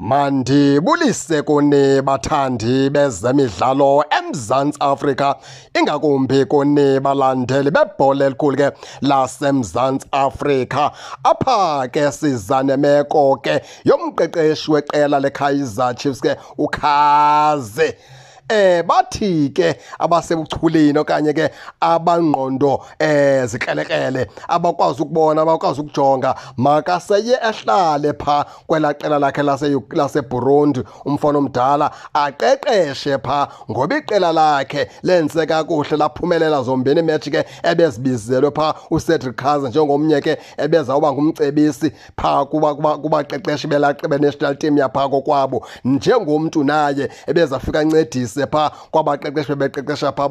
Mandibulise kuni bathandi bezemidlalo eMzantsi Afrika, ingakumbi kuni balandeli bebhola elikhulu ke laseMzantsi Afrika. Apha ke siza nemeko ke yomqeqeshi weqela leKaizer Chiefs ke uKhaze. Bathi ke abasebuchuleni okanye ke abangqondo zikrelekrele abakwazi ukubona, abakwazi ukujonga, makaseye ehlale pha kwela qela lakhe laseBurundi umfana omdala aqeqeshe pha, ngoba iqela lakhe lenze kakuhle, laphumelela zombini imetshi ke ebezibizelwe pha uCedric Kaze njengomnye ke ebezawuba ngumcebisi pha kubaqeqeshi be-national team yapha kokwabo, njengomntu naye ebezafika ancedise pha kwabaqeqeshi bebeqeqesha pha.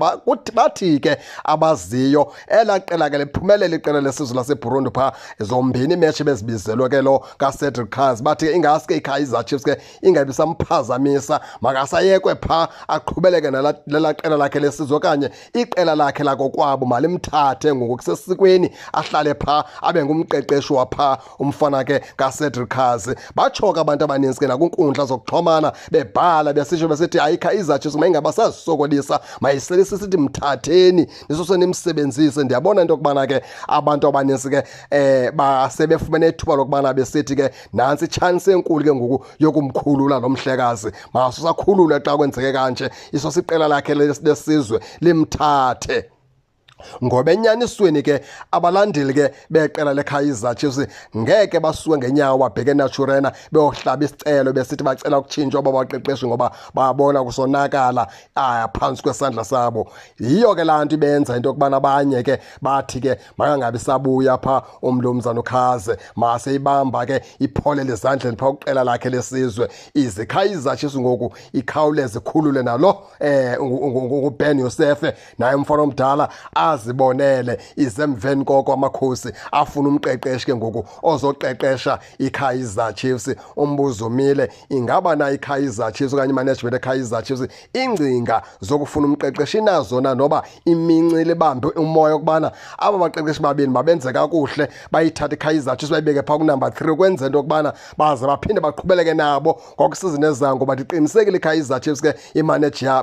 Bathi ke abaziyo elaa qela ke liphumelele iqela lesizwe laseBurundi pha zombini imetshi bezibizelwe ke lo kaCedric Kaze. Bathi ke ingaske iKaizer Chiefs ke ingabi samphazamisa, makasayekwe pha aqhubeleke nalaa qela lakhe lesizwe okanye iqela lakhe lakokwabo malimthathe ngokusesikweni ahlale pha abe ngumqeqeshi wapha umfana ke kaCedric Kaze. Batsho ke abantu abaninzi ke nakwiinkundla zokuxhomana bebhala besitsho besithi hayi, iKaizer Chiefs mayingabasazisokolisa, mayisele sisithi mthatheni nisose nimsebenzise. Ndiyabona into yokubana ke abantu abaninzi ke basebefumene ithuba lokubana besithi ke nantsi itshansi enkulu ke ngoku yokumkhulula lo mhlekazi, masusakhululwe xa kwenzeke kanje, isose iqela lakhe lesizwe limthathe. Ngoba enyanisweni ke abalandeli ke beqela leKaizer Chiefs ngeke basuke ngenyawo babheke eNaturena beyohlaba isicelo besithi bacela ukutshintshwa abaqeqeshi ngoba babona kusonakala phantsi kwesandla sabo. Yiyo ke laa nto ibenza into yokubana abanye ke bathi ke makangabi sabuya pha umlumzana uKhaze, maseyibamba ke ipholele ezandleni pha uqela lakhe lesizwe, ize Kaizer Chiefs ngoku ikhawuleze ikhulule nalo nguBen Youssef naye umfana omdala azibonele, ize emveni koko amakhosi afuna umqeqeshi ke ngoku ozoqeqesha iKaizer Chiefs. Umbuzo umile, ingaba na iKaizer Chiefs okanye imanagement eKaizer Chiefs ingcinga zokufuna umqeqeshi inazo na, noba imincili ibambe umoya okubana aba baqeqeshi babini mabenze kakuhle bayithathe iKaizer Chiefs bayibeke phaa kunumber 3 ukwenzela into yokubana baze baphinde baqhubeleke nabo ngokusizini ezayo. Ngoba ndiqinisekile iKaizer Chiefs ke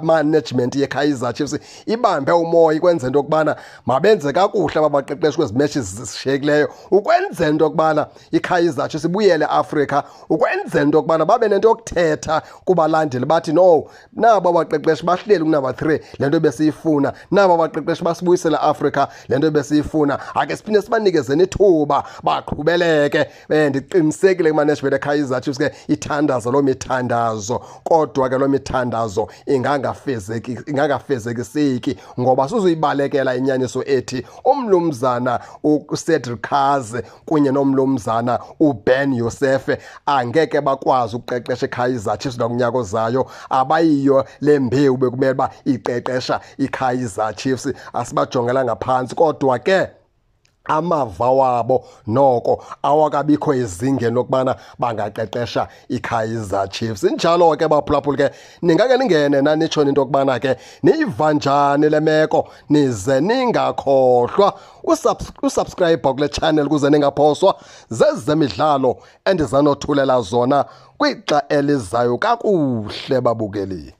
management yeKaizer Chiefs ibambe umoya ikwenzela into yokubana mabenze kakuhle aba baqeqeshi kwezi matches zishiyekileyo, ukwenzela into yokubana iKaizer Chiefs ibuyele eAfrika, ukwenzela into yokubana babe nento yokuthetha kubalandeli bathi no, nabo abaqeqeshi bahleli kunumber 3 le nto besiyifuna, nabo abaqeqeshi basibuyisele eAfrika le nto besiyifuna, ake siphinde sibanikezeni ithuba baqhubeleke. Ndiqinisekile kumanagement eKaizer Chiefs ke ithandazo loo mithandazo, kodwa ke loo mithandazo ingangafezekiseki ngoba suzuyibalekela inyaniso ethi umlumzana uCedric Kaze kunye nomlumzana uBen Youssef angeke bakwazi ukuqeqesha iKaizer Chiefs nakunyaka ozayo. Abayiyo le mbewu bekumele uba iqeqesha iKaizer Chiefs, asibajongela ngaphantsi, kodwa ke amava wabo noko awakabikho ezingeni lokubana bangaqeqesha iKaizer Chiefs. Injalo ke baphulaphuli ke, ningake ningene nanitsho into yokubana ke niyiva njani le meko, nize ningakhohlwa usubscribe kule channel ukuze ningaphoswa zezemidlalo endizanothulela zona kwixa elizayo. Kakuhle babukeli.